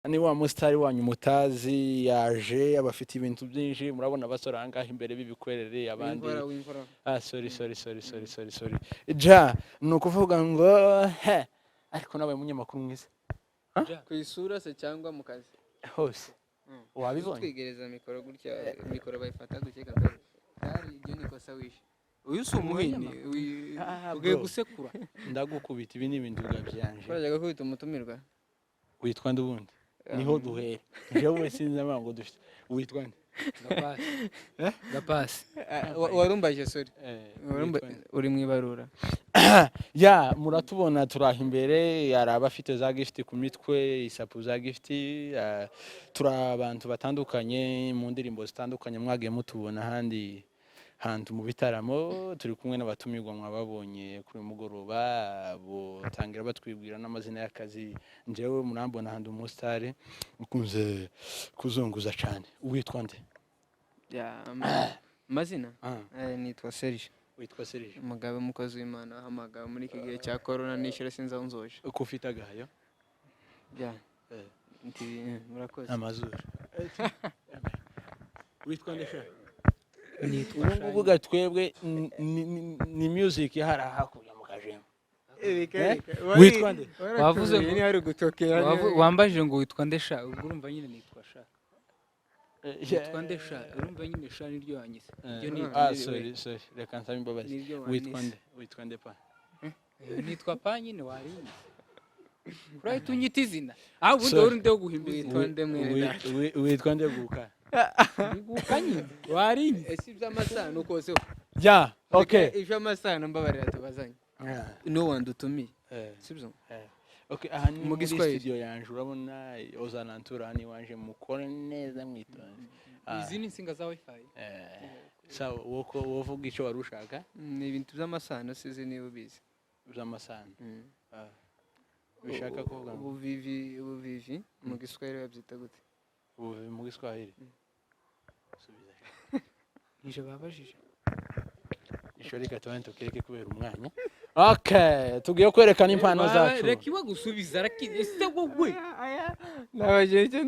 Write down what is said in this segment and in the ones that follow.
Ni wa musitari wanyu mutazi yaje abafite ibintu byinshi. Murabona abasore aha ngaha imbere b'ibikwerere, abandi Winkora, winkora. Ah, sorry, sorry, sorry, sorry, sorry, sorry. Ja, ni ukuvuga ngo he, ariko nabaye umunyamakuru mwiza. Ku isura se cyangwa mu kazi? Hose. Wabibonye. Twigereza mikoro gutya, mikoro bayifata gutya kabisa. Kandi iryo ni ikosa wishe. Uyu si umuhini. Ah, Ugiye bro. gusekura. Ndagukubita, ibi ni ibintu byanje. Urajyaga kubita umutumirwa. Witwa nde ubundi? Niho duhera. Jewe sinzi amara ngo dufite, witwa nde? Gapasi. Gapasi. Warumbaje, sorry. Witwa nde? Uri mu ibarura. Ya, muratubona turaha imbere, hari abafite za gift ku mitwe, isapu za gift. Turi abantu batandukanye mu ndirimbo zitandukanye, mwagiye mutubona ahandi hantu mu bitaramo. Turi kumwe n'abatumirwa mwababonye kuri uyu mugoroba, botangira batwibwira n'amazina y'akazi. Njyewe murambona ahandi, umusitari ukunze kuzunguza cyane. Witwa nde? Ya, amazina? Ah. Nitwa Serge. Witwa Serge. Umugabo, umukozi w'Imana wahamagawe muri iki gihe cya corona, nishyura sinzi aho nzoje. Uko ufite agahayo. Ya. Nti murakoze. Amazuru. Witwa nde sha? Nitwa Ubu ngubu ga twebwe ni music hari hakurya mu kajembo. Witwa nde? Wavuze ngo- Ni hari gutokera. Wambajije ngo witwa nde sha, ubwo urumva nyine nitwa sha. Witwa nde sha, urumva nyine sha niryo wanyise. Iryo ni Ah, sorry, sorry, reka nsabe imbabazi. Niryo Witwa wanyise. nde? Witwa nde pa? Nitwa pa nyine warinyise. Urahita unyita izina. Ah, ubundi Sorry. wari undi wo guhimba izina. Witwa nde mwene data? Witwa nde guka? Guka nyine. Warinyise. Ese iby'amasano kose? Ya, okay. Iby'amasano, mbabarira tubazanye. No wandutumiye. Sibyo? Okay, aha ni Mu muri Giswahili. studio yanje, urabona ozanantura ni wanje, mukore neza mwitonze. Ah, Izi ni insinga za wifi. Sawa, woko wovuga icyo wari ushaka. Ni ibintu by'amasano, sizi niba ubizi. By'amasano? Ah. Bishaka kuvuga ngo Ubuvivi, ubuvivi mu Giswahili babyita gute? Ubuvivi mu Giswahili? Subiza. Nije babajije. Isho reka tubane tukireke kubera umwanya. Okay, tugiye kwerekana impano zacu. Reka iwe gusubiza ese wowe. Nabajije icyo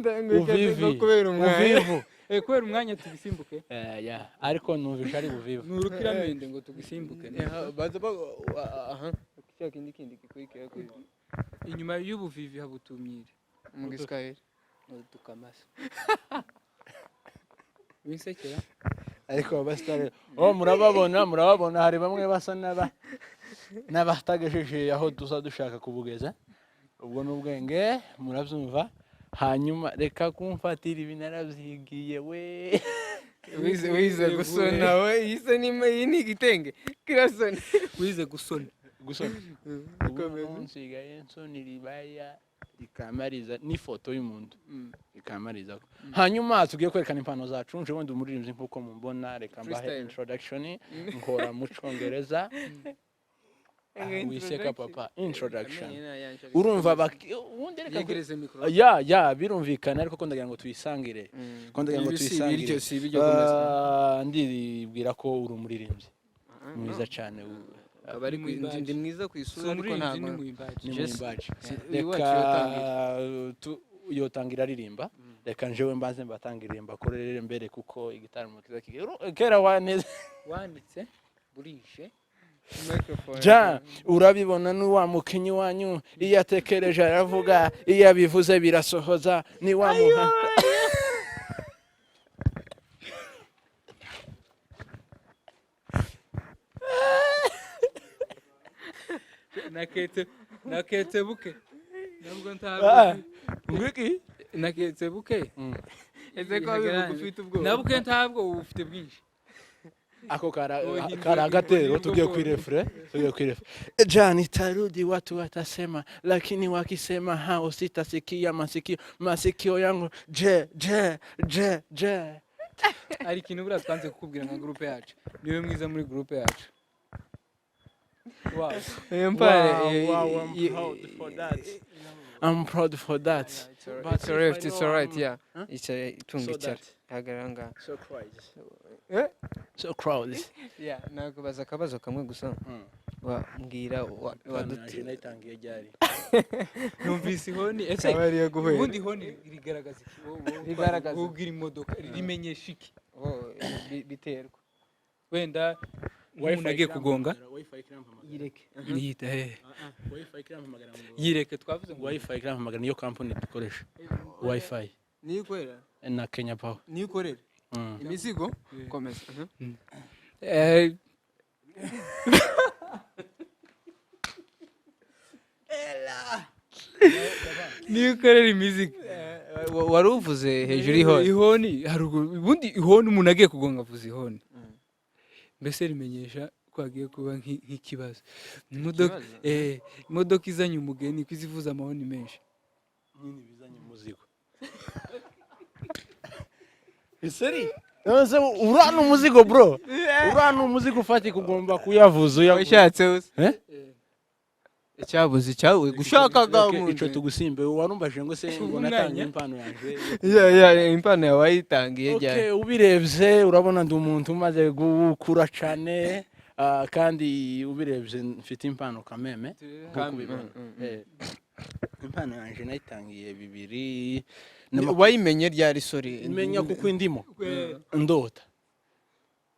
Uvivi. Kubera umwanya. Uvivu. Kubera umwanya tugisimbuke. Ya, ariko numvisha ari buvivu. Ni urukiramende ngo tugisimbuke. Baza aha cya kindi gikurikira kuri Inyuma y'ubuvivi habutumyire. Mu Giswahili? Udukamasa. Winsekera. Ariko abasitari, oh, murababona, murababona, hari bamwe basa n'abatagejeje aho dusa dushaka kubugeza. Ubwo ni ubwenge, murabyumva. Hanyuma reka kumfatira ibi, narabyigiye we. Wize gusona we, iyi se ni iyi ni igitenge kirasona. Wize gusona. Gusona ubu nsigaye nsona iribaya rikamariza n'ifoto y'umuntu ikamariza. Hanyuma tugiye kwerekana impano zacu. Nje wundi umuririmbyi nk'uko mumbona, reka mbahe Freestyle. introduction nkora mu Congereza. Ah, wiseka papa, introduction urumva ubundi reka Yegereze mikoro. Ya, birumvikana, ariko ko ndagira ngo tuyisangire, ko ndagira ngo Ibi si tuyisangire. ibiryo, si ibiryo, komeza. Ah, ndibwira ko uri umuririmbyi mwiza cyane. Aba ari Ni mwimbaji. ndi mwiza ku Si isura, ariko umuririmbyi, ni ntabwo mwimbaji. Ni mwimbaji. Uyu wacu Reka yotangira. Yotangira aririmba. Reka njewe mbanze mbatangire mbakorere mbere, kuko igitaramo kiza kigiye kera waneze. Wanitse burije. Microphone. Ja, urabibona, ni wa mukinyi wanyu, iyo atekereje aravuga, iyo abivuze birasohoza, ni wa muha Naketse, naketse buke. Nabwo ntabwo. Ah, ngwiki. Naketse buke. Ese ko wabivuga ufite ubwoba? Nabuke ntabwo, ubu ufite bwinshi. Ako kara Oh, kara agatero. Tugiye bwoko. Kwirefure, tugiye kwirefure. Ja, nitarudi, watu watasema, lakini wakisema hao sitasikia masikio yangu. Je je je je. Hari ikintu buriya twanze kukubwira nka groupe yacu, niwe mwiza muri groupe yacu. Wow. Iyo mpano Wow, wow, I'm proud for that. I'm proud for that. But It's alright, if I it's know alright, I'm- yeah. Huh? Icara, itunga, So icara. that. Hagarara ngaha. So crowded. Eh? So crowded. Yeah, nakubaza akabazo kamwe gusa. Wambwira Impano waduti yanje nayitangiye ryari? Numvise ihoni, ese Akaba ariyo guhera. ubundi ihoni rigaragaza iki? Rigaragaza. Wowe ubwira imodoka rimenyesha iki? Oh, biterwa. Wenda umuntu agiye kugonga. Wi-Fi irampamagara. Yireke. Yita he? Ah, ah, Wi-Fi irampamagara ngo Yireke, twavuze ngo Wi-Fi irampamagara, niyo company dukoresha Wi-Fi. Niyo ukorera? Na Kenya Power. Niyo ukorera imizigo? Komeza. Niyo ukorera imizigo. Wari uvuze hejuru y'ihoni. Ihoni haruguru, ubundi ihoni umuntu agiye kugonga avuza ihoni, mbese rimenyesha ko hagiye kuba nk'ikibazo. Imodoka Ikibazo? Imodoka izanye umugeni ko izivuza amahoni menshi. Nyine bizanye umuzigo. Iseri? None urana umuzigo, bro. Urana umuzigo ufatika, ugomba kuyavuza, uyavuza. Washatse usa. Eh? Icyabuze icyawe gushakaga. Okay, mu ico tugusimbe, warumbaje ngo se ngo natanga impano yanje. Ya, impano yawe wayitangiye ryari? Okay, ubirebye urabona ndi umuntu umaze gukura cane, kandi ubirebye mfite impano kameme nkuko ubibona. Impano yanje nayitangiye bibiri na Wayimenye ryari? Sorry. Menya kuko indimo ndota.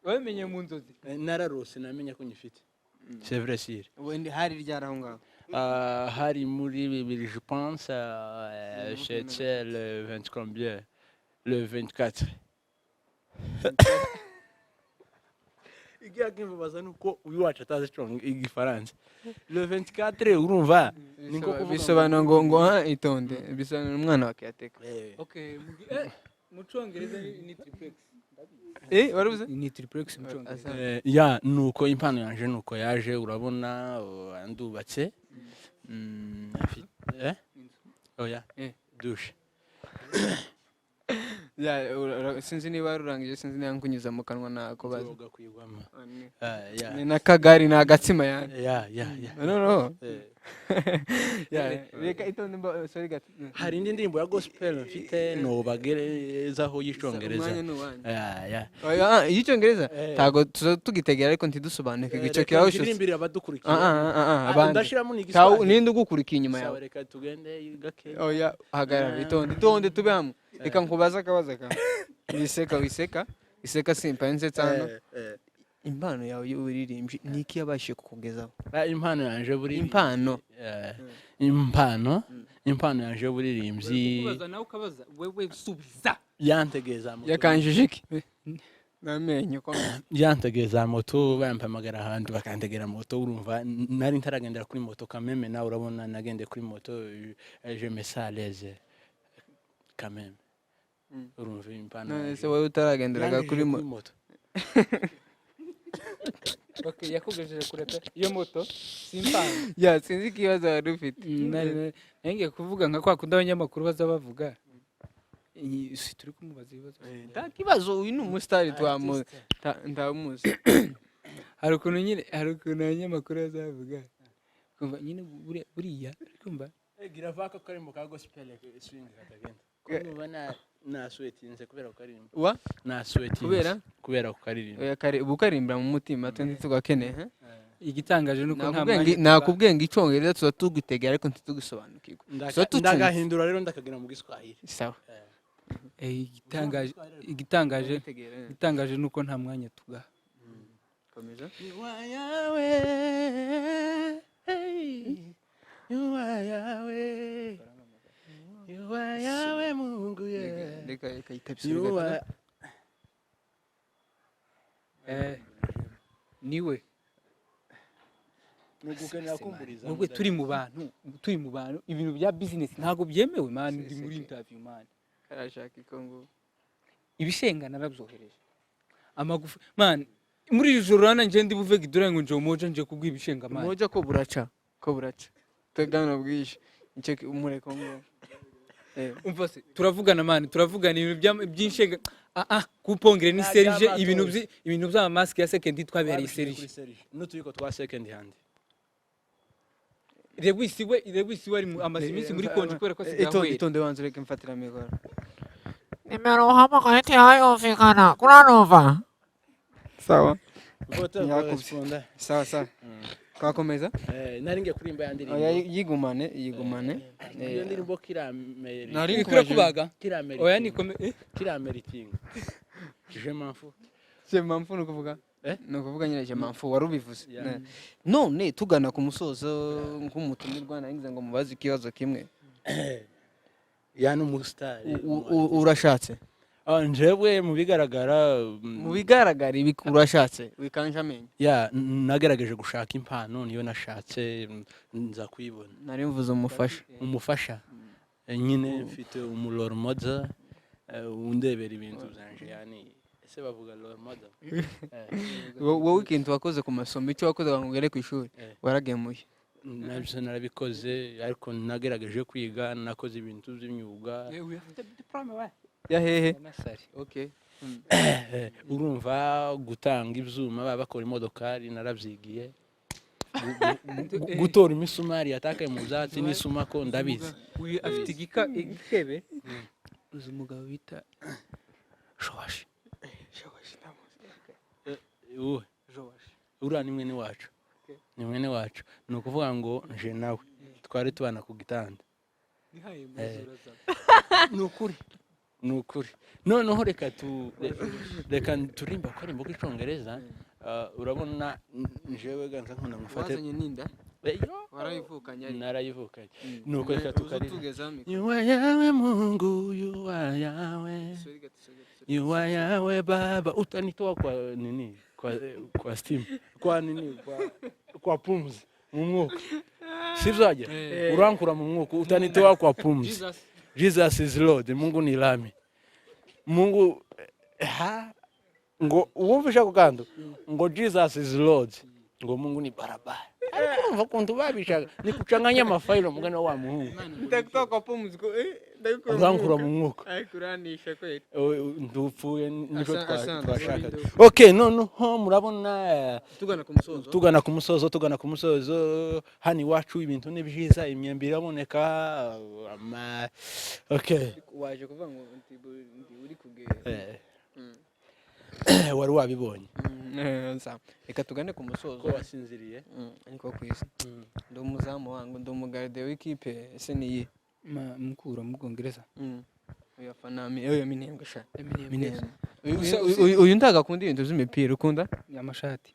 Wabimenye mu nzozi? Nararose namenya ko nyifite, c'est vrai sûr. Wenda hari ryari aho ngaho? Hari muri bibiri, je pense, c'était le 20 combien, le 24. Igihe kimbabaza nuko uyu wacu atazi igifaransa. Le 24, urumva ni nko kuvuga. Bisobanura ngo ha, itonde, bisobanura umwana wa kiyateka. Okay, mu cyongereza ni triplex. Wari uvuze? Ni triplex mu cyongereza. Ya, nuko impano yanje nuko yaje, urabona, ndubatse. Eh? Oya. Douche. Ya, sinzi niba warurangije, sinzi niba nkunyuza mu kanwa nakubaza. Tuyoga kuyigwamo. Ya. Ni n'akagari, ni agatsima yani. Ya. No. Ya, reka itonde mba, sorry gato. Hari indi ndirimbo ya gospel mfite nobagerezaho y'icyongereza. Umwanya ni uwanyu. Ya. Oya, iy'icyongereza Eh. ntabwo tuza tugitegera, ariko ntidusobanukirwe icyo Reka kirahushyutse. ndirimbire abadukurikiye. Ah, ah, ah, ah, abandi. Ndashiramo ni Tawu igiswahili. ninde ugukurikiye inyuma Sawa, yawe? reka tugende gake. Oya, hagarara, itonde, itonde, tube hamwe. Reka nkubaze akabazo kamwe. Wiseka, wiseka, iseka, simpa nsetsa hano. Impano yawe y'uburirimbyi ni iki yabashije kukugezaho? Impano yanje buri Impano. Impano yanje y'uburirimbyi Kubaza nawe ukabaza, wewe subiza. Yantegeza moto. Yakanjije iki n'amenyo komeza. Yantegeza moto, bampamagara ahantu bakantegera moto. Urumva nari ntaragendera kuri moto kameme, nawe urabona nagendeye kuri moto, je me sens à l'aise kameme. Urumva impano None yanje. se wowe utaragenderaga Yangejeje kuri moto. Okay, yakugejeje kure pe iyo moto si impano. Ya, sinzi ikibazo wari ufite. Nari ngiye kuvuga nka kwa kundi abanyamakuru baza bavuga. Si turi kumubaza ibibazo? Nta kibazo, uyu ni umusitari, twamu ndamuzi. Hari ukuntu nyine, hari ukuntu abanyamakuru bazavuga, kumva nyine buriya kumva. Gira vaka karimbo ka gospel swing katagenda. Ko numva na naswetinze kubera kukaririmba. Wa? Naswetinze. Kubera? Kubera kukaririmba. Oya, kare ubu ukarimbira mu mutima twe ntitugakeneye, he? Igitangaje nuko nta Nakubwiye mwanya nakubwiye ngo icyongereza tuba tugitegera ariko ntitugisobanukirwe. Tuba tucumva. Ndagahindura rero, ndakagira mu giswahili. Sawa. Igitangaje Tugitegera, eh. igitangaje nuko nta mwanya tugaha. Komeza. Yuwayawe, yuwayawe, yuwayawe Mungu ye. Reka, reka yitabye Yuwa Niwe Nugukenera kumburiza. Nubwo turi mu bantu, turi mu bantu, ibintu bya business ntabwo byemewe man, ndi muri interview man. Karashaka ikongo. Ibishenga narabyohereje amagufa man, muri iri joro hano nje ndi buve gidura ngo nje umoja nje kubwa ibishenga man. Moja ko buraca, ko buraca twegana bwije icyo umureko ngo Umva se, turavugana man, turavugana ibintu by'inshenga. Ah, kupongere ni Nta serije by'amatozi. Ibintu by'amamasike ya second twabereye serije. N'utuyiko twa second hand. Lewis we amaze iminsi muri congé kubera ko asigaye Itonde, ahwera. itonde, wanze ureke mfatira mikoro. Nimero uhamagaye ntiyayumvikana kuranumva. Sawa. Vote Yakubye. correspondant. Sawa sawa, twakomeza. Nari ngiye kuririmba ya ndirimbo. Oya, yigumane, yigumane. Iyo ndirimbo kirameri. Nari Ikura kubaga. Kirameri. Oya, nikome. Kirameritinga. Je m'en fous. Je m'en fous ni ukuvuga. Eh? Ni ukuvuga nyine je m'en fous, wari ubivuze. Yeah. None tugana ku musozo, nk'umutumirwa naringize ngo mubaze ikibazo kimwe. Ya, ni umusitari. Urashatse? Ah, njyewe mu bigaragara Mu bigaragara ibi, urashatse wikanje amenyo? Ya, nagerageje gushaka impano, niyo nashatse, nza kuyibona. Nari mvuze umufasha. Umufasha. Nyine mfite umu role model undebera ibintu byanje, yani ese bavuga role model? Wowe ikintu wakoze ku masomo, icyo wakoze ngo ugere ku ishuri? Waragemuye? Nabyo narabikoze, ariko nagerageje kwiga, nakoze ibintu by'imyuga. Uyu afite diplôme we. Ya hehe? Nasari. Okay. Urumva, gutanga ibyuma baba bakora imodokari narabyigiye. Gutora imisumari yatakaye mu byatsi n'isumako ndabizi. Uyu afite igikebe. Uzi umugabo bita Jowashi? Uwe? Jowashi. Uriya ni mwene wacu. Ni mwene wacu, ni ukuvuga ngo nje nawe twari tubana ku gitanda. Nihaye muzura za. Ni ukuri, ni ukuri. Noneho reka turimba akarimbo k'icyongereza. Urabona njewe ganza nkunda ngufate. Wazanye n'inda? Yo, Warayivukanye ariko? Narayivukanye. Nuko reka tukarira. Tugeza mikoro. Yuwa yawe Mungu, yuwa yawe, yuwa yawe Baba, utanitoa kwa nini, kwa steam, kwa nini, kwa pumzi, mu mwuka, sivyo? Aje urankura mu mwuka, utanitoa kwa pumzi. Jesus. Jesus is Lord. Mungu ni lami, Mungu ha ngo uwumvisha ako kantu ngo Jesus is Lord, ngo Mungu ni barabara, ariko urumva ukuntu babishaka ni kuchanganya amafailo, mugani wa muhungu. Ndakutoa kwa pumzi ko ndabikora. Urankura mu mwuka. Ariko uranisha kweli. Ndupfuye nico Asante. twashakaga. Okay, noneho murabona Tugana ku musozo. Tugana ku musozo, tugana ku musozo. Hano iwacu ibintu ni byiza, imyembe iraboneka, ama okay. Waje kuvuga ngo ndi uri kugera. Wari wabibonye. Sawa. Reka tugane ku musozo. Ko wasinziriye? Ariko ku isi ndi umuzamu wangu, ndi umugarde w'ikipe, ese ni iyihe? Mukura mu Bwongereza. Uyu afana oya, Minembwe sha. Minembwe. Uyu uyu ntago akunda ibintu by'imipira, ukunda Amashati.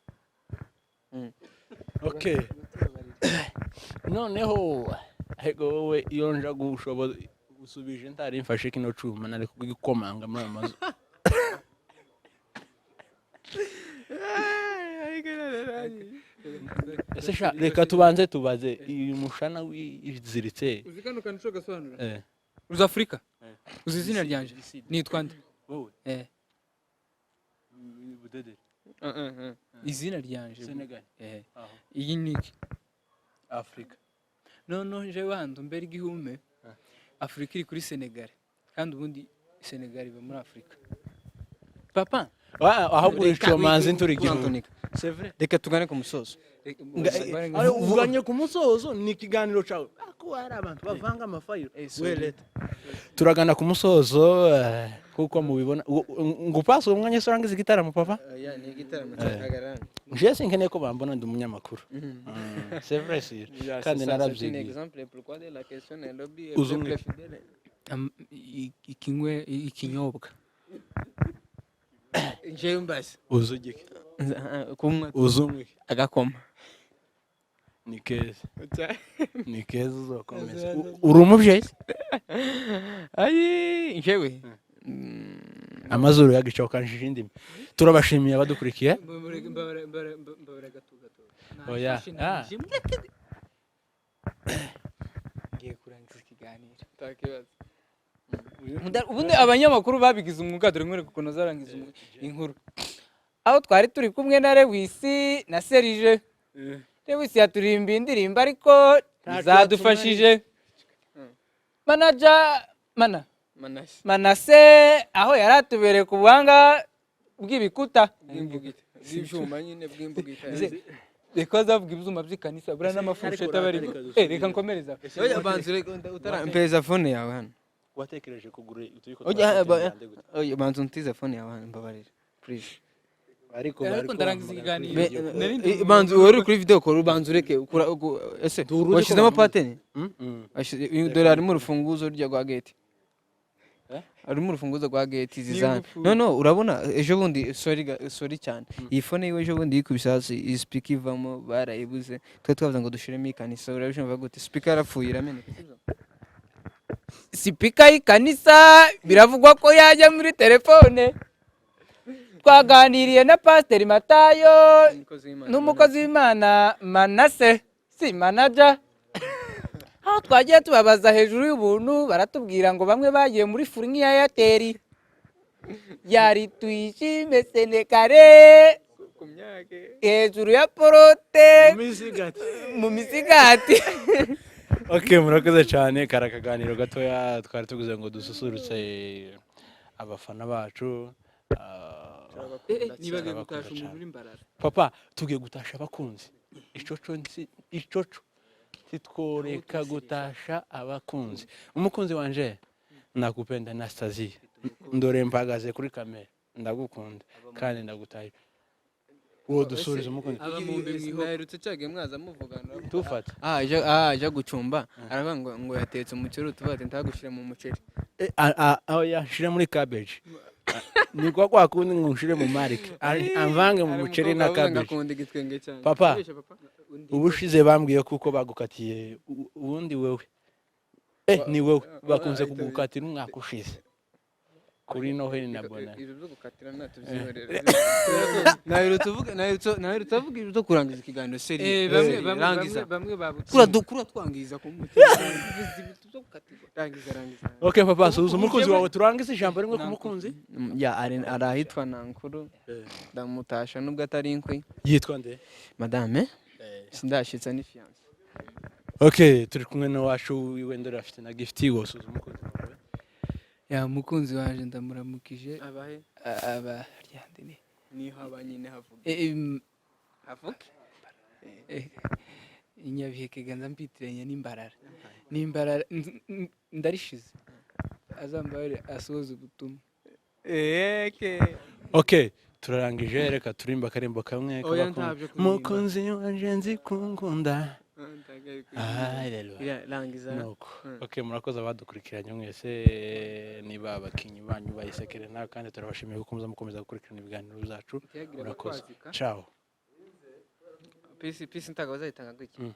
Okay, noneho ariko wowe iyo nja gushoboza usubije ntari mfashe kino cuma, nari kugikomanga muri ayo mazu. Ese sha, reka tubanze tubaze uyu mushana wiziritse. Uzi kano kantu ushobora gasobanura? Eh. Uzi Afurika? Uzi izina ryanje? Nitwa nde? Wowe? Eh. Budede. Izina ryanje. Senegal. Eh. Aho. Iyi ni iki? Afrika. Noneho nje wandu mbere igihume Afurika iri kuri Senegal, kandi ubundi Senegal iba muri Afurika, papa. Ahubwo urico manzi nturi igihugu. Antonika. C'est vrai. Reka tugane ku musozo. Ayo, uganye ku musozo, ni ikiganiro cyawe, ako hari abantu bavanga amafayiro. Sorry. We leta turagana ku musozo, kuko mubibona ngo upase uwo mwanya se urangiza igitaramo, papa. Ni igitaramo cyahagarara. Nje sinkeneye ko bambona, ndi umunyamakuru. C'est vrai sûr, kandi narabyigiye. Exemple pourquoi de la question Nairobi. Uzumwe. Ikinywe ikinyobwa. Njewe mbasi. Uzugike. Kumwe. Uzumwe. Agakoma. Ni keza, ni keza, uzokomeza. Uri umubyeyi? Ayi, njewe Amazuru yagicokanjije indimi. Turabashimiye abadukurikiye. Mbabare gato gato. Oya. Ah. Ngiye kurangiza ikiganiro. Ubundi abanyamakuru babigize umwuga, dore nkwereka ukuntu azarangiza inkuru. Aho twari turi kumwe na Lewisi na Serije. Lewisi yaturirimbiye indirimbo, ariko zadufashije manaja mana Manase. Manase, aho yari atubereye ku buhanga bw'ibikuta. Bw'imbugita, bw'ibyuma nyine, bw'imbugita. Reka bazavuga ibyuma by'ikanisa buriya n'amafurusheti aba arimo. Ariko reka Reka nkomereza. Oya, banza utara mpeza phone yawe hano. Watekereje kugura utuyiko Oya, twa gute? Oya, banza untize phone yawe hano, mbabarira please. Ariko Ariko ndarangiza ikiganiro. Nari ndi Banza uri kuri video call, banza ureke ese Turuzi ko washyizemo bamuzi. Pattern. Dore harimo urufunguzo rujya rwa gate. Eh? Harimo urufunguzo rwa gate zizana. N'ingufuri. No, urabona ejo bundi, sorry, sorry cyane, iyi phone yiwe ejo bundi yikubise hasi, iyi speaker ivamo, barayibuze. Twe twavuze ngo dushiremo ikanisa. Urabishumva gute? Speaker yarapfuye, irameneka. Speaker y'ikanisa biravugwa ko yajya muri telefone. Twaganiriye na Pasiteri Matayo n'umukozi w'Imana Manase, si manager, aho twagiye tubabaza hejuru y'ubuntu, baratubwira ngo bamwe bagiye muri free nk'iya Airtel yari tuyishime senekare hejuru ya porote mu misigati. Okay, murakoze cyane. Kari akaganiro gatoya twari tuguze ngo dususurutse abafana bacu. Nibagiwe Turabakunda gutasha umuntu cyane. uri Mbarara. Papa, tugiye gutasha abakunzi. Icoco icoco titworeka gutasha abakunzi. Umukunzi wanje nakupenda, Anastasia, ndore mpagaze kuri kamera, ndagukunda kandi ndagutaye. Uwo dusuriza umukunzi. Aba mu mbe mwiho. Naherutse cyagiye mwaza muvugana. Tufata. Aja gucumba, aravuga ngo yatetse umuceri, utuvuga ati ntagushyira mu muceri. Aho yashira muri cabbage ni kwa kundi ngo nshire mu marike, amvange mu muceri na cabbage. Akunda igitwenge cyane. Papa. Koresha, papa. Ubushize bambwiye kuko bagukatiye ubundi wewe ni wewe bakunze kugukatira umwaka ushize kuri Noheli na Bonane. Ibyo byo gukatira natubyihorera. Naherutse avuga ibyo byo kurangiza ikiganiro seri. Bamwe Seri, bamwe rangiza. bamwe babutse. Kura twangiza ku mutima. Byo gukatirwa. Rangiza, rangiza. Okay papa, suhuza umukunzi wawe, turangize ijambo rimwe ku mukunzi. Ya, ari ahitwa Nankuru. Ndamutasha nubwo atari inkwi. Yitwa nde? Madame sindashitsa, ni fiance. Okay, turi kumwe n'uwacu wiwe, ndore afite na gift. Wosuhuza umukunzi wawe. Ya, umukunzi wanje ndamuramukije. Abahe? Aba ryande ni Niho aba nyine, havuga. Havuge. Inyabiheke ganza mbitiranya n'Imbarara, n'Imbarara ndarishize, azambare asohoze ubutumwa. Eke. Okay, turarangije, reka turimba akarembo kamwe Oya, k'abakunzi. ntabyo kuririmba. Mukunzi wanje nzi kunkunda. Haleluya. Rangiza. Nuko. Okay, murakoze abadukurikiranye mwese, niba abakinyi banyu bayisekere nawe, kandi turabashimiye kuko muza mukomeza gukurikirana ibiganiro byacu. Ntiyagira Murakoze. abakwazika. Ciao. Peace, peace, ntago bazayitanga gutya.